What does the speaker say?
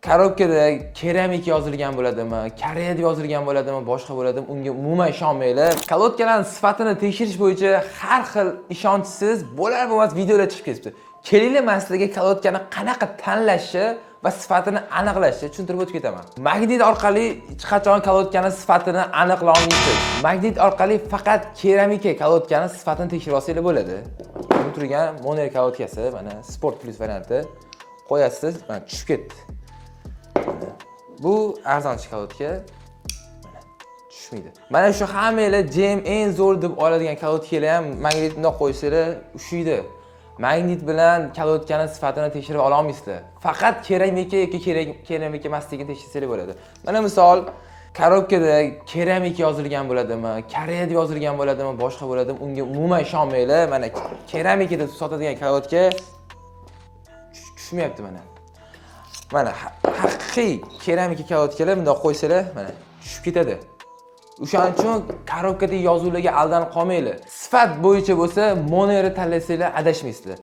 Korobkada keramik yozilgan bo'ladimi, Koreya deb yozilgan bo'ladimi, boshqa bo'ladimi, unga umuman ishonmanglar. Kolodkalarning sifatini tekshirish bo'yicha har xil ishonchsiz, bo'lar bo'lmas videolar chiqib ketibdi. Kelinglar, man sizlarga kolodkani qanaqa tanlashni va sifatini aniqlashni tushuntirib o'tib ketaman. Magnit orqali hech qachon kolodkani sifatini aniqlay olmaysiz. Magnit orqali faqat keramika kolodkani sifatini tekshirib olsanglar bo'ladi. Bu turgan Moner kolodkasi, mana, Sport Plus varianti. Qo'yasiz, mana, tushib ketdi. Bu arzonchi kolodka. Mana, tushmaydi. Mana shu hammanglar JM eng zo'r deb oladigan kolodkalar ham magnit bundoq qo'ysanglar, ushiydi. Magnit bilan kolodkani sifatini tekshirib ola olmaysizlar. Faqat keramika yoki keramika emasligini tekshirsanglar bo'ladi. Mana misol, korobkada keramik yozilgan bo'ladimi, Koreya deb yozilgan bo'ladimi, boshqa bo'ladimi, unga umuman ishonmanglar. Mana, keramika deb sotadigan kolodka tushmayapti, mana. Mana, haqiqiy keramika kolodkalar bundoq qo'ysanglar, mana, tushib ketadi. O'shaning uchun korobkadagi yozuvlarga aldanib qolmanglar. Sifat bo'yicha bo'lsa, Monerni tanlasanglar, adashmaysizlar.